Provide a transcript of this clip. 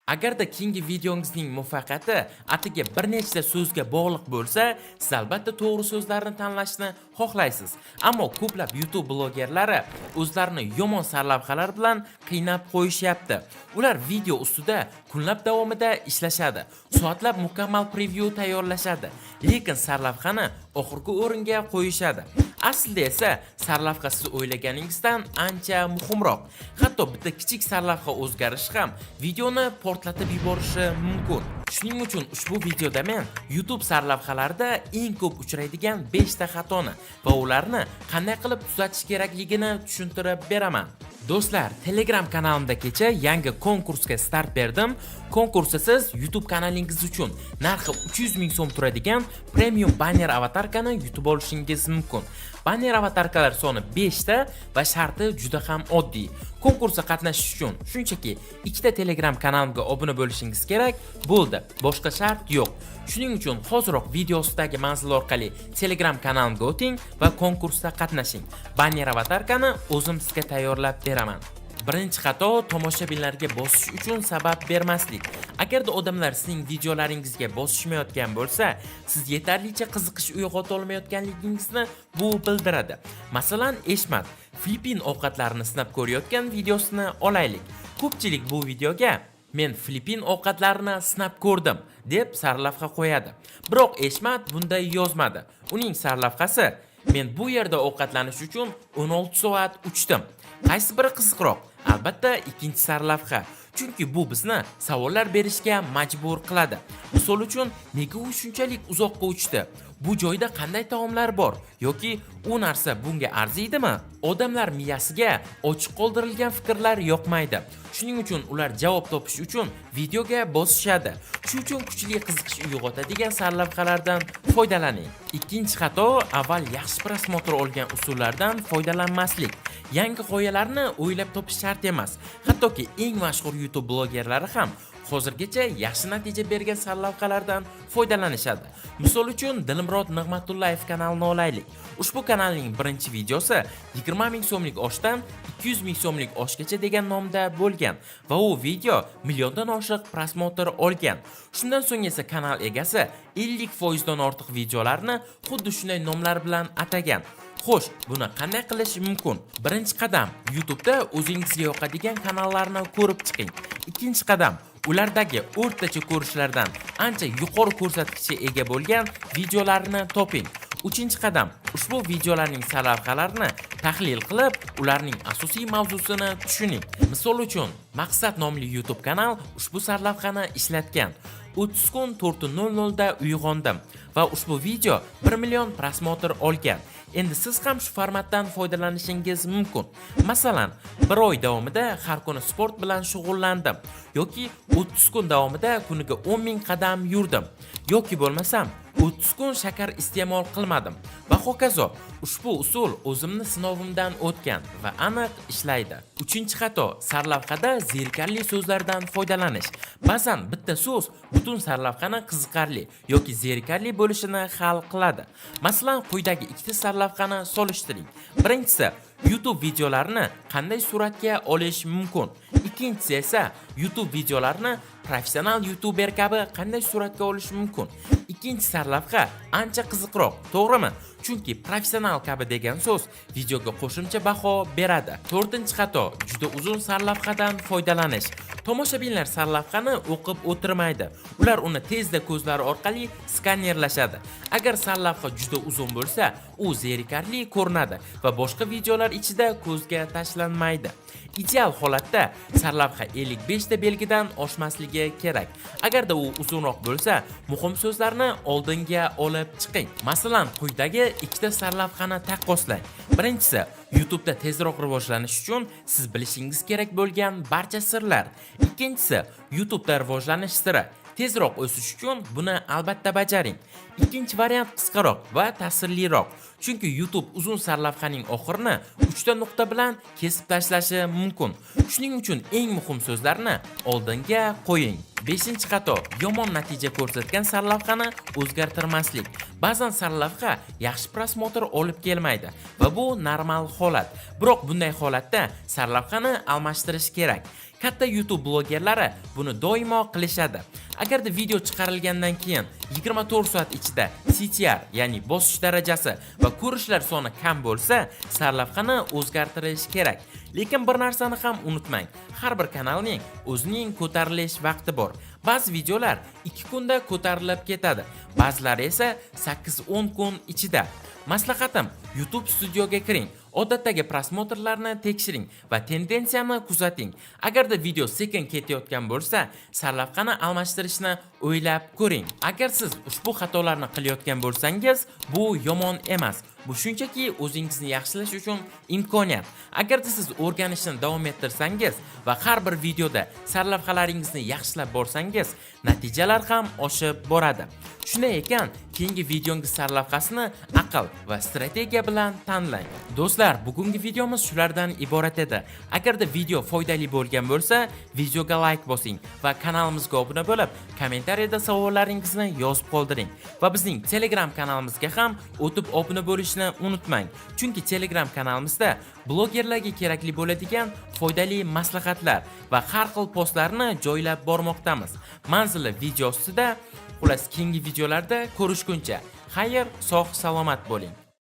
Agarda keyingi videongizning muvaffaqiyati atigi bir nechta so'zga bog'liq bo'lsa, siz albatta to'g'ri so'zlarni tanlashni xohlaysiz. Ammo ko'plab YouTube blogerlari o'zlarini yomon sarlavhalar bilan qiynab qo'yishyapti. Ular video ustida kunlab davomida ishlashadi, soatlab mukammal preview tayyorlashadi, lekin sarlavhani oxirgi o'ringa qo'yishadi. Aslida esa sarlavha siz o'ylaganingizdan ancha muhimroq. Hatto bitta kichik sarlavha o'zgarishi ham videoni portlatib yuborishi mumkin. Shuning uchun ushbu videoda men YouTube sarlavhalarida eng ko'p uchraydigan 5 ta xatoni va ularni qanday qilib tuzatish kerakligini tushuntirib beraman. Do'stlar, Telegram kanalimda kecha yangi konkursga start berdim. Konkursda siz YouTube kanalingiz uchun narxi 300 ming so'm turadigan premium banner avatarkani yutib olishingiz mumkin. Banner avatarkalar soni 5 ta va sharti juda ham oddiy. Konkursda qatnashish uchun shunchaki ikkita Telegram kanalimga obuna bo'lishingiz kerak, bo'ldi. Boshqa shart yo'q. Shuning uchun hoziroq video ostidagi manzil orqali Telegram kanalimga o'ting va konkursda qatnashing. Banner avatarkani o'zim sizga tayyorlab beraman. Birinchi xato: tomoshabinlarga bosish uchun sabab bermaslik. Agarda odamlar sizning videolaringizga bosishmayotgan bo'lsa, siz yetarlicha qiziqish uyg'ota olmayotganligingizni bu bildiradi. Masalan, Eshmat Filippin ovqatlarini sinab ko'rayotgan videosini olaylik. Ko'pchilik bu videoga "Men Filippin ovqatlarini sinab ko'rdim" deb sarlavha qo'yadi. Biroq Eshmat bunday yozmadi. Uning sarlavhasi: "Men bu yerda ovqatlanish uchun 16 soat uchdim". Qaysi biri qiziqroq? Albatta, ikkinchi sarlavha. Chunki bu bizni savollar berishga majbur qiladi. Misol uchun, nega u shunchalik uzoqqa uchdi? Bu joyda qanday taomlar bor? Yoki u narsa bunga arziydimi? Odamlar miyasiga ochiq qoldirilgan fikrlar yoqmaydi. Shuning uchun ular javob topish uchun videoga bosishadi. Shu uchun kuchli qiziqish uyg'otadigan sarlavhalardan foydalaning. Ikkinchi xato: avval yaxshi просмотр olgan usullardan foydalanmaslik. Yangi g'oyalarni o'ylab topish shart emas. Hattoki eng mashhur YouTube blogerlari ham hozirgacha yaxshi natija bergan sarlavhalardan foydalanishadi. Misol uchun, Dilmurod Nig'matullayev kanalini olaylik. Ushbu kanalning birinchi videosi 20 ming so'mlik oshdan 200 ming so'mlik oshgacha degan nomda bo'lgan va u video milliondan oshiq просмотр olgan. Shundan so'ng esa kanal egasi 50% dan ortiq videolarni xuddi shunday nomlar bilan atagan. Xo'sh, buni qanday qilish mumkin? Birinchi qadam: YouTube'da o'zingizga yoqadigan kanallarni ko'rib chiqing. Ikkinchi qadam: ulardagi o'rtacha ko'rishlardan ancha yuqori ko'rsatkichga ega bo'lgan videolarni toping. Uchinchi qadam: ushbu videolarning sarlavhalarini tahlil qilib, ularning asosiy mavzusini tushuning. Misol uchun, Maqsad nomli YouTube kanal ushbu sarlavhani ishlatgan: "30 kun 4:00 da uyg'ondim" va ushbu video 1 million просмотр olgan. Endi siz ham shu formatdan foydalanishingiz mumkin. Masalan, "Bir oy davomida har kuni sport bilan shug'ullandim" yoki "30 kun davomida kuniga 10 ming qadam yurdim" yoki bo'lmasam "30 kun shakar iste'mol qilmadim" va hokazo. Ushbu usul o'zimni sinovimdan o'tgan va aniq ishlaydi. Uchinchi xato: sarlavhada zerikarli so'zlardan foydalanish. Ba'zan bitta so'z butun sarlavhani qiziqarli yoki zerikarli bo'lishini hal qiladi. Masalan, quyidagi ikkita sarlavhani solishtiring. Birinchisi: "YouTube videolarini qanday suratga olish mumkin?" Ikkinchisi esa: "YouTube videolarini professional youtuber kabi qanday suratga olish mumkin?" Ikkinchi sarlavha ancha qiziqroq, to'g'rimi? Chunki "professional kabi" degan so'z videoga qo'shimcha baho beradi. To'rtinchi xato: juda uzun sarlavhadan foydalanish. Tomoshabinlar sarlavhani o'qib o'tirmaydi. Ular uni tezda ko'zlari orqali skanerlashadi. Agar sarlavha juda uzun bo'lsa, u zerikarli ko'rinadi va boshqa videolar ichida ko'zga tashlanmaydi. Ideal holatda sarlavha 55 ta belgidan oshmasligi kerak. Agarda u uzunroq bo'lsa, muhim so'zlarni oldinga olib chiqing. Masalan, quyidagi ikkita sarlavhani taqqoslang. Birinchisi: "YouTube'da tezroq rivojlanish uchun siz bilishingiz kerak bo'lgan barcha sirlar". Ikkinchisi: "YouTube'da rivojlanish siri. Tezroq o'sish uchun buni albatta bajaring". Ikkinchi variant qisqaroq va ta'sirliroq. Chunki YouTube uzun sarlavhaning oxirini 3 ta nuqta bilan kesib tashlashi mumkin. Shuning uchun eng muhim so'zlarni oldinga qo'ying. 5-xato: yomon natija ko'rsatgan sarlavhani o'zgartirmaslik. Ba'zan sarlavha yaxshi просмотр olib kelmaydi va bu normal holat. Biroq bunday holatda sarlavhani almashtirish kerak. Katta YouTube blogerlari buni doimo qilishadi. Agarda video chiqarilgandan keyin 24 soat ichida CTR, ya'ni bosish darajasi va ko'rishlar soni kam bo'lsa, sarlavhani o'zgartirish kerak. Lekin bir narsani ham unutmang. Har bir kanalning o'zining ko'tarilish vaqti bor. Ba'zi videolar 2 kunda ko'tarilib ketadi, ba'zilari esa 8-10 kun ichida. Maslahatim, YouTube Studioga kiring. Odatdagi просмотр larni tekshiring va tendensiyani kuzating. Agarda video sekin ketayotgan bo'lsa, sarlavhani almashtirishni o'ylab ko'ring. Agar siz ushbu xatolarni qilayotgan bo'lsangiz, bu yomon emas. Bu shunchaki o'zingizni yaxshilash uchun imkoniyat. Agarda siz o'rganishni davom ettirsangiz va har bir videoda sarlavhalaringizni yaxshilab borsangiz, natijalar ham oshib boradi. Shunday ekan, keyingi videongiz sarlavhasini aql va strategiya bilan tanlang. Do'stlar, bugungi videomiz shulardan iborat edi. Agarda video foydali bo'lgan bo'lsa, videoga like bosing va kanalimizga obuna bo'lib, kommentariyada savollaringizni yozib qoldiring. Va bizning Telegram kanalimizga ham o'tib obuna bo'lishni unutmang. Chunki Telegram kanalimizda blogerlarga kerakli bo'ladigan foydali maslahatlar va har xil postlarni joylab bormoqdamiz. Manzili video ostida. Xullas, keyingi videolarda ko'rishguncha xayr, sog' salomat bo'ling.